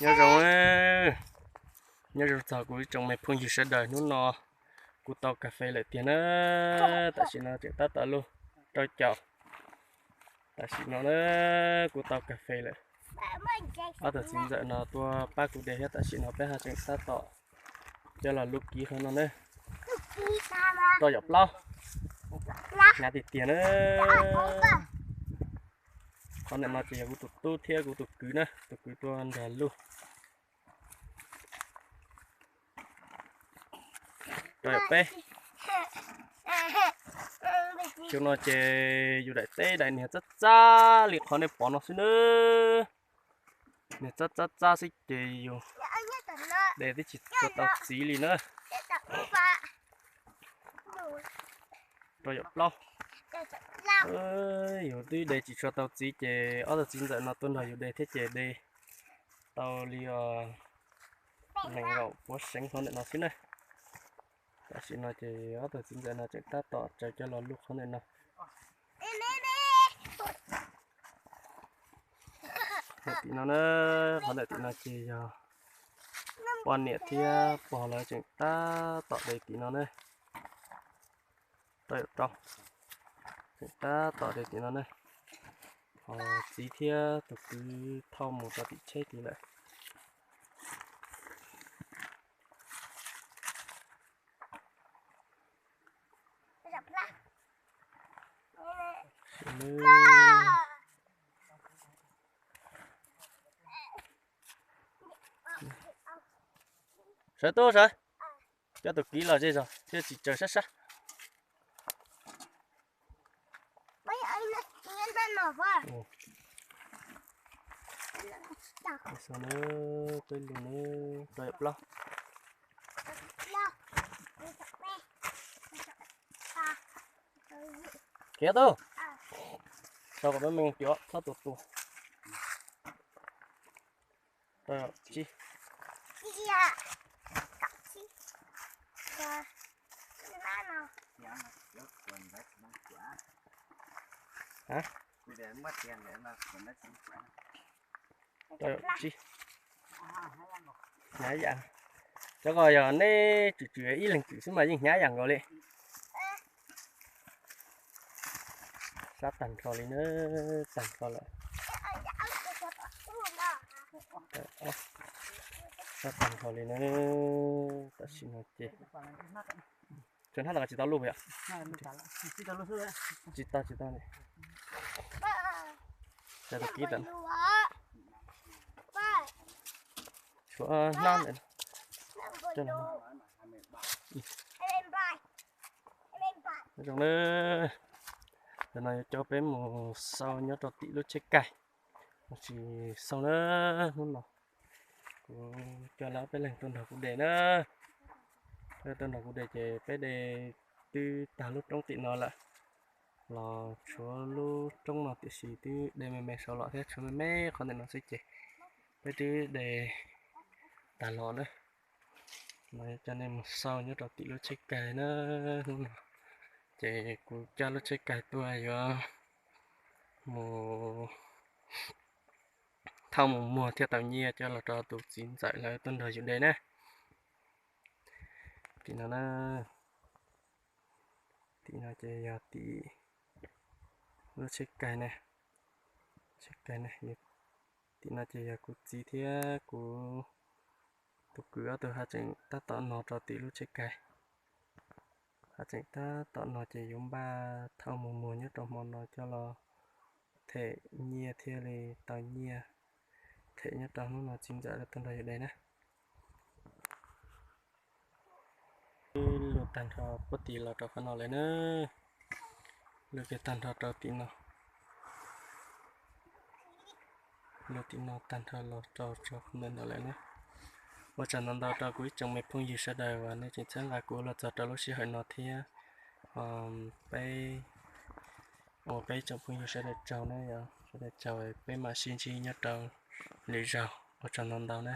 Nyob zoo, nyob zoo txog kuv ib tsoom me phooj ywg sawv daws, hnub no kuv tau kas fes lawm tiag na. Tam sim no tseem tab tom lug rau caum. Tam sim no na, kuv tau kas fes lawm. Ob tug txiv ntxawm no tuaj pab kuv de thiab, tam sim no peb ho tseem tab tom coj los lub kiv qhov no na. Rau yom plaub, hnyav tiag tiag na. Qhov ntawm no ces yog kuv tus tub thiab kuv tus kwv na, tus kwv tuaj nrog lug. Rau yom peb. Xyoo no ces yus daim teb daim niag txab txab li qhov nej pom no xwb na. Niag txab txab txab xwb ces yus de twb tsis tshua tau txiv li na. Rau yom plaub. Yus twb de tsis tshua tau txiv ces ob tug txiv ntxawm no tuaj nrog yus de thiab ces de tau li nees nkaum puav seev qhov ntawm no xwb na. Tam sim no ces ob tug txiv ntxawm no tseem tab tom tsaws coj los lub qhov ntawm no. Ntawm tim no na, qhov ntawm tim no ces yog poj niam thiab pog lawv tseem tab tom de tim no na. Rau yom rau, tseem tab tom de tim no na. Ho txiv thiab tus kwv thauj mus rau tim tsheb tid lawm. Sawv tub sawv, coj tus kiv los zej zog thiaj tsis tsaws sab sab. Peb lug na, rau yom plaub. Khiav tub, sau kom peb me cuav txhob tua tua. Rau yom tsib. Rau yom tsib. Hnyav yam. Cov ko yog neb tswm tswm ib leeg tswm xwb mas yeej hnyav yam nkaus li. Sab tag nrho li na, tag nrho lawm. Sab tag nrho li na, tam sim no ces tsuas hnab tas tsis tau lub yom. Tsis tau, tsis tau. Sab tau kib tawm. Tshuav hnab ntawm no. Zoo na, ntawm no yuav coj peb mus xauj nyob rau tim lub tsheb kaig. Mus tsis xauj na, hnub no kuv coj lawv peb leeg tuaj nrog kuv de na. Peb tuaj nrog kuv de ces peb de twb tag lub roob tim no lawm. Los tshuav lub roob no tiam sis twb de me me saud los thiab, tshuav me me qhov ntawm no xwb ces peb twb de tag los na. No coj nej mus xauj nyob rau tim lub tsheb kaig na. Hnub no ces kuv coj lub tsheb kaig tuaj yuav mus thauj mus muag thiaj tau nyiaj coj los rau tus txiv ntxawm lawv tuaj nrog yus de na. Tim no na, tim no ces yog tim lub tsheb kaig na. Tsheb kaig na, tim no ces yog kuv txiv thiab kuv tus kwv ob tug haj tseem tab tom no rau tim lub tsheb kaig. Haj tseem tab tom no ces yuav npaj thauj mus muag nyob rau hmo no coj los them nyiaj thiaj li tau nyiaj them nyob rau hnub no txiv ntxawm tuaj nrog yus de na. Lug tag nrho puag tim los rau qhov no lawm na. Lug kiag tag nrho rau tim no. Lug tim no tag nrho los rau ntawm no lawm na. Ua tsaug ntau ntau rau kuv ib tsoom me phooj ywg sawv daws uas nej tseem txhawb nqa kuv los txog rau lub sij hawm no thiab. Peb ua peb ib tsoom phooj ywg sawv daws tsaug na, yog sawv daws tsaug, peb mam sib ntsib nyob rau lwm zaug. Ua tsaug ntau ntau na.